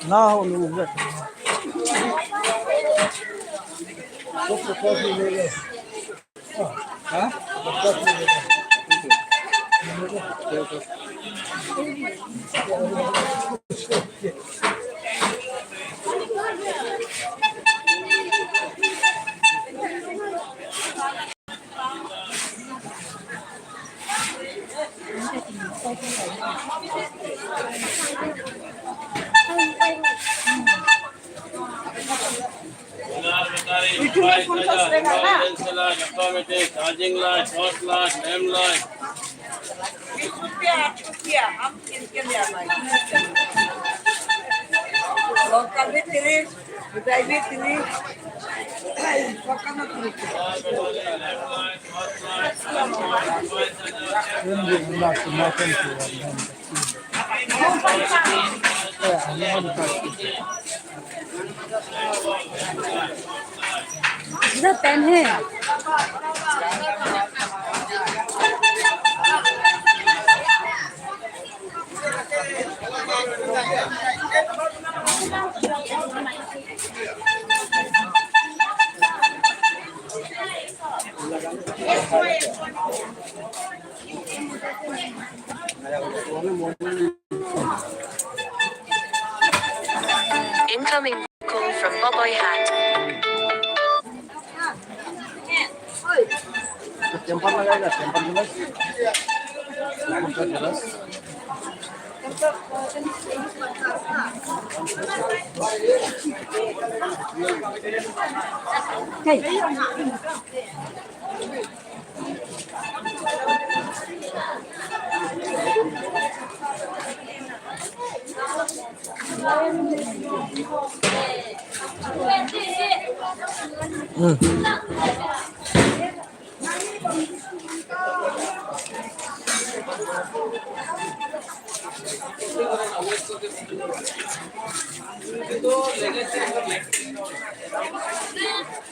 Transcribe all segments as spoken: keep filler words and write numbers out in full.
Now, look at Charging light, torch light, lamp light. बीस रुपया, आठ रुपया, हम किन के ले आए? लौका भी तीस, मिठाई भी तीस, पक्का ना तीस। इधर पेन है। Incoming call from Boboi Hat. Temper lagayega, temper glass. Temper glass.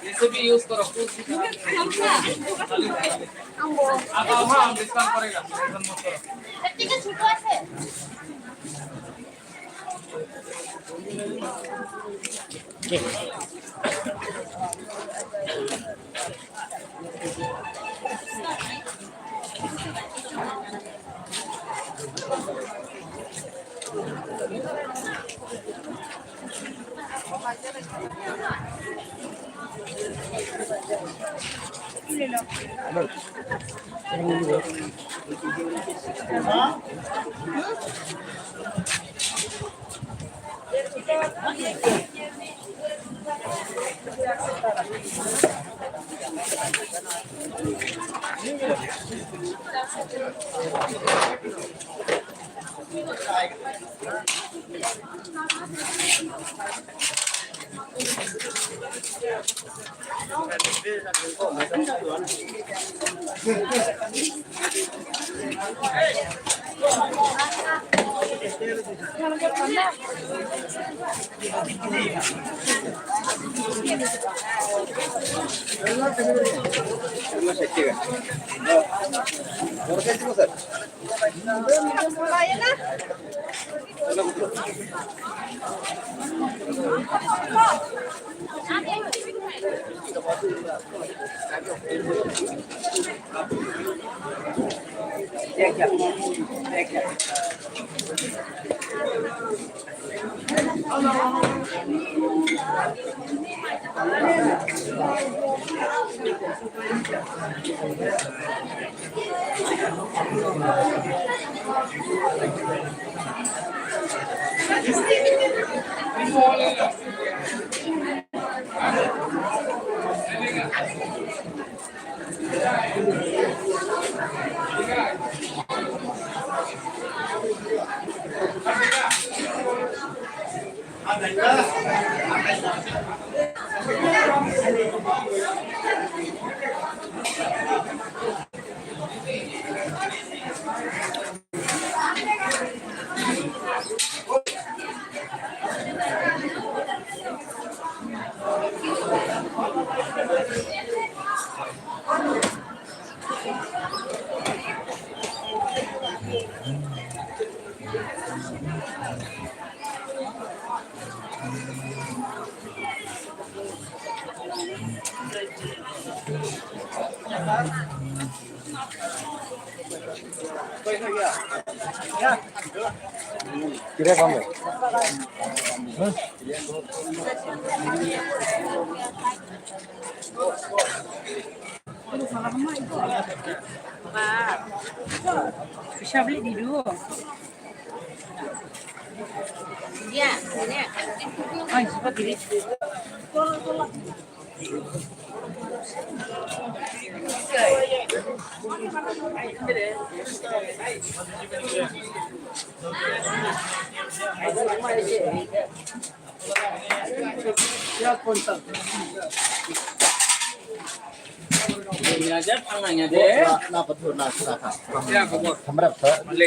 जैसे भी यूज़ करो। आप आओ, हाँ, हम डिस्काउंट करेगा, टेंशन मत करो।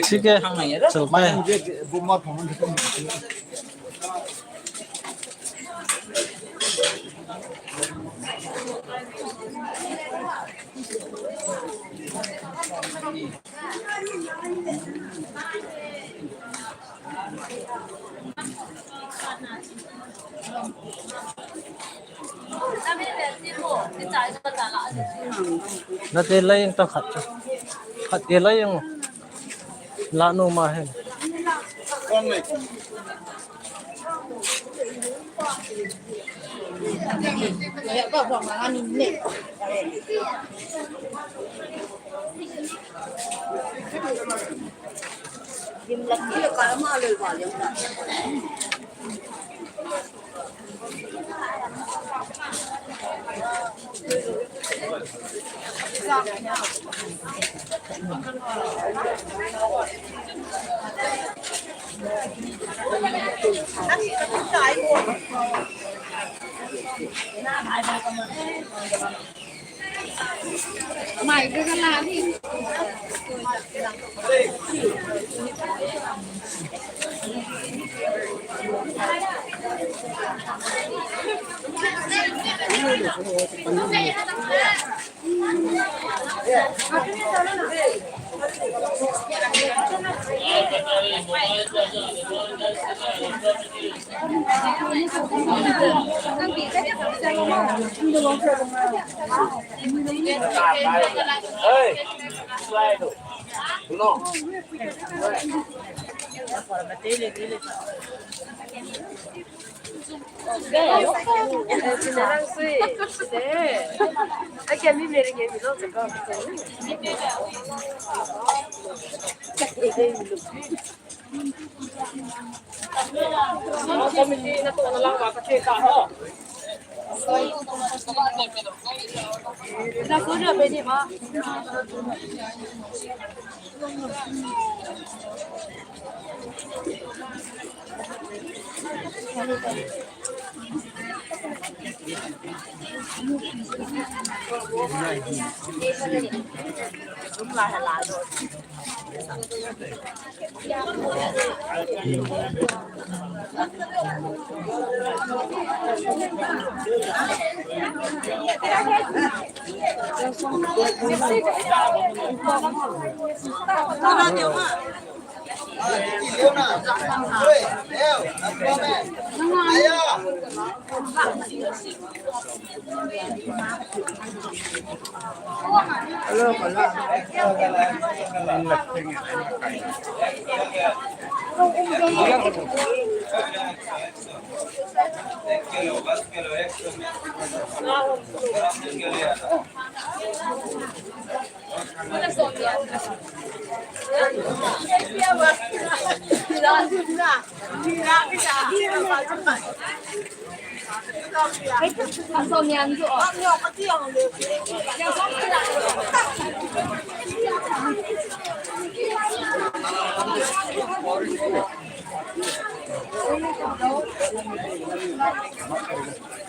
ठीक है, चलते हैं। Nate lai ta khat. Khat te lai ang. La no ma hen.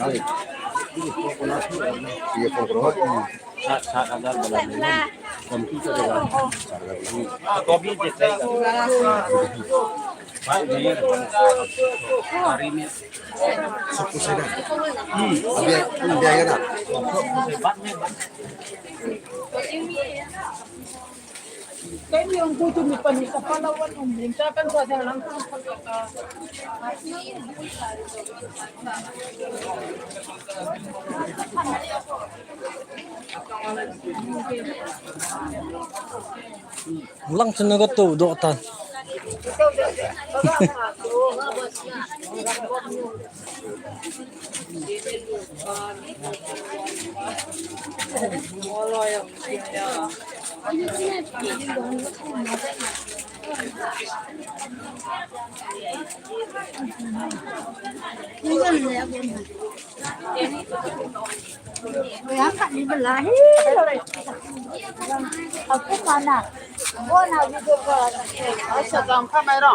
ये फोन करो। सात, सात हजार वाला ले लो। कम की करेगा? हाँ, तो अभी देख लेगा। भाई, भैया, गाड़ी में। सब कुछ है ना? हम्म। अभी, अभी आएगा ना? बाद में, बाद में। Kei ni ong ku tu mi pani sa palawan ong ling ta kan sa sa lang ku sa ka. Lang chun na ka tu do ta. Yang kat ni belahi. Aku mana? Bona video ko. Asa kam kamera.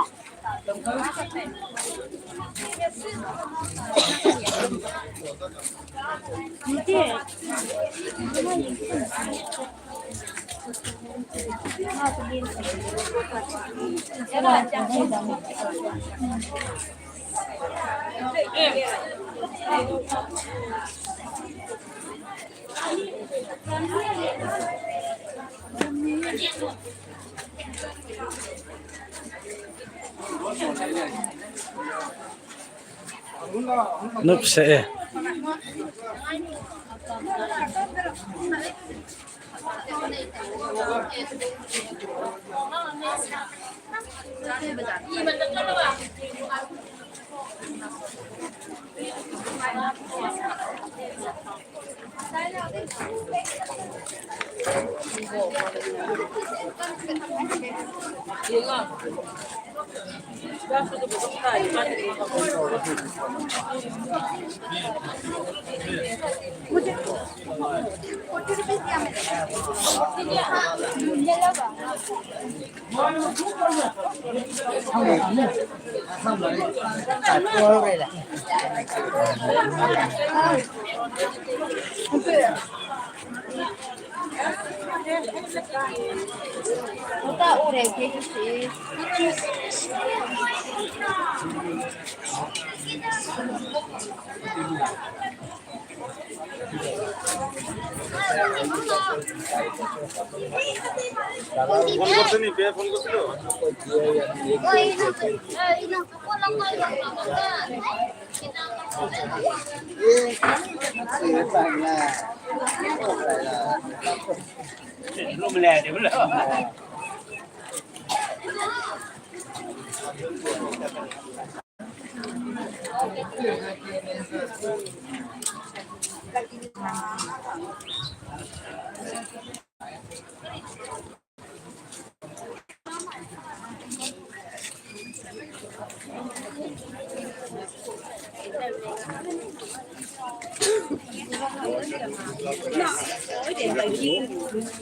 Nup se e.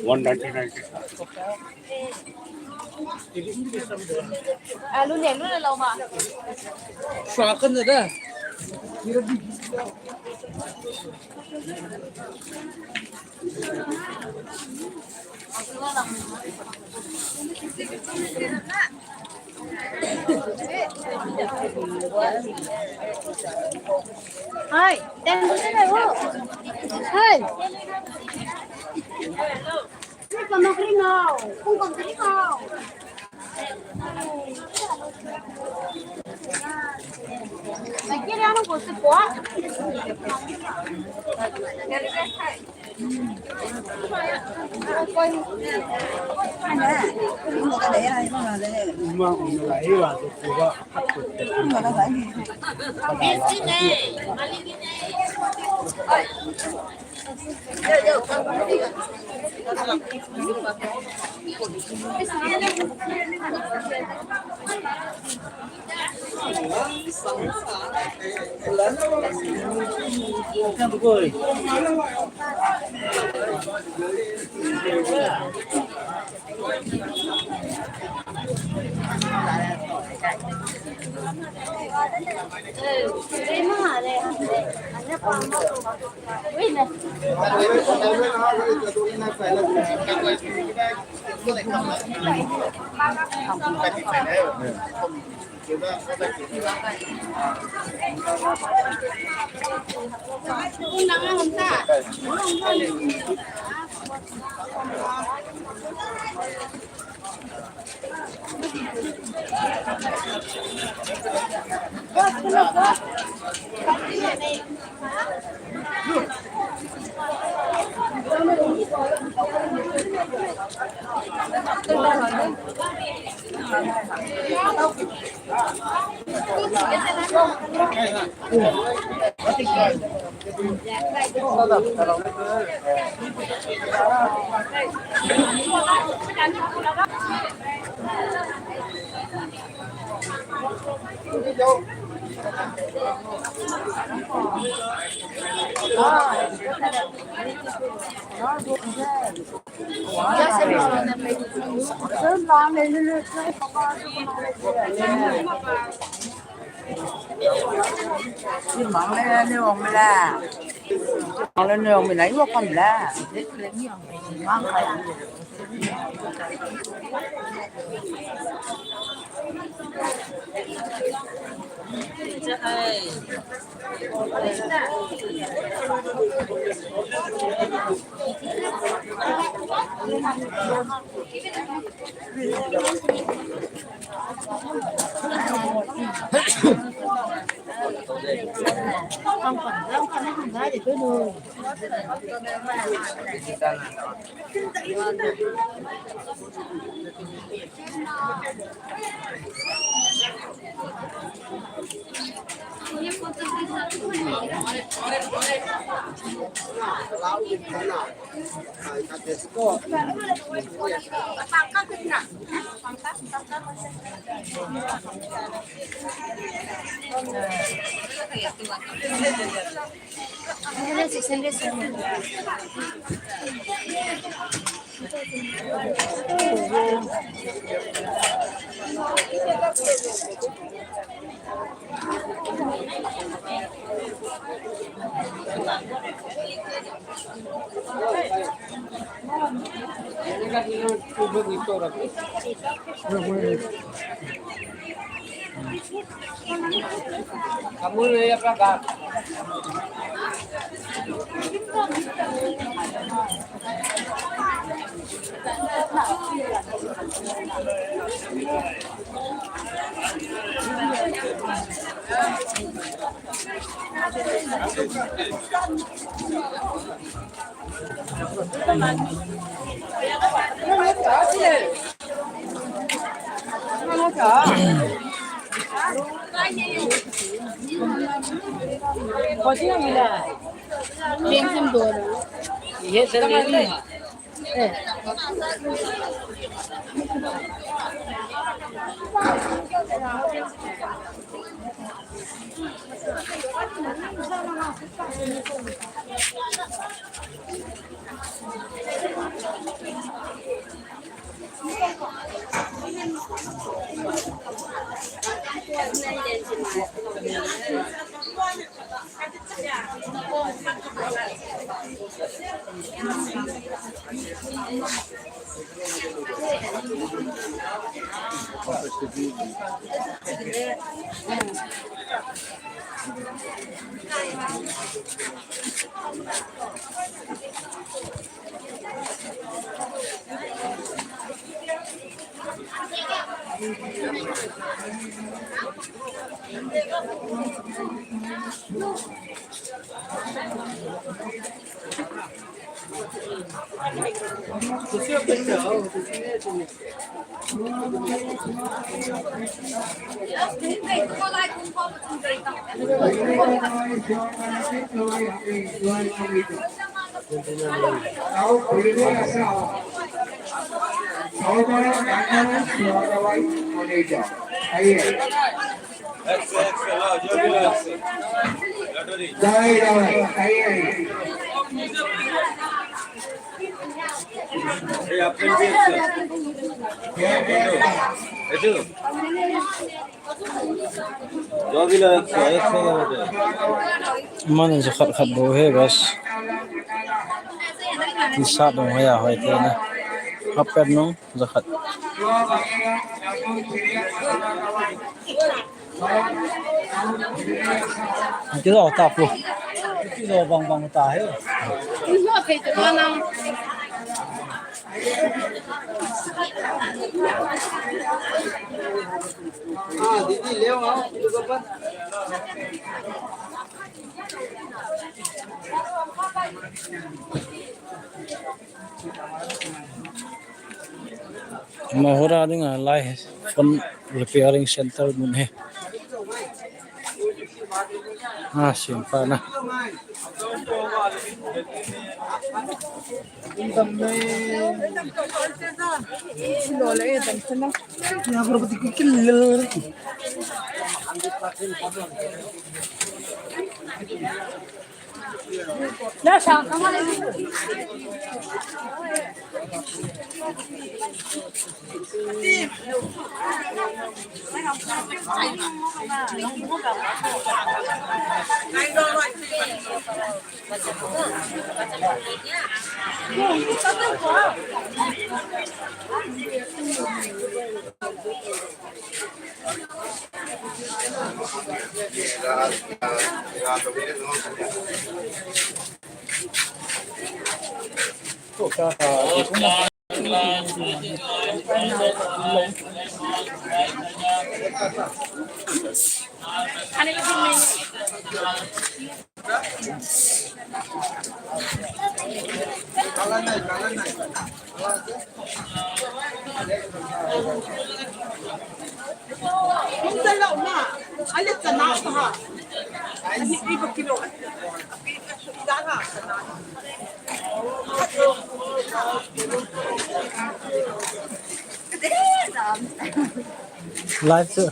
One ninety nine. Alu ne, alu ne lau ma. Sa kan da. Hai, ten ko na ho. Hai. Kung kamakri mo, kung kamakri mo. Mang le ne ong la. Mang le ne ong la, i wa kon la. Jai Ram, jai Ram. जो भी लो, एक सौ, एक सौ का बटे। Aman jakhat khat bou ahi, guys. T-shirt dong hoiya hoi te na. Half pant dong jakhat. Kilo ta pu. Kilo bang bang ta he. Kilo pe te na. Ah, didi, leo, ah, kilo ka pan. Mahur a dinga lai phone repairing center mun hi. Ah, sim pa na. Live chu.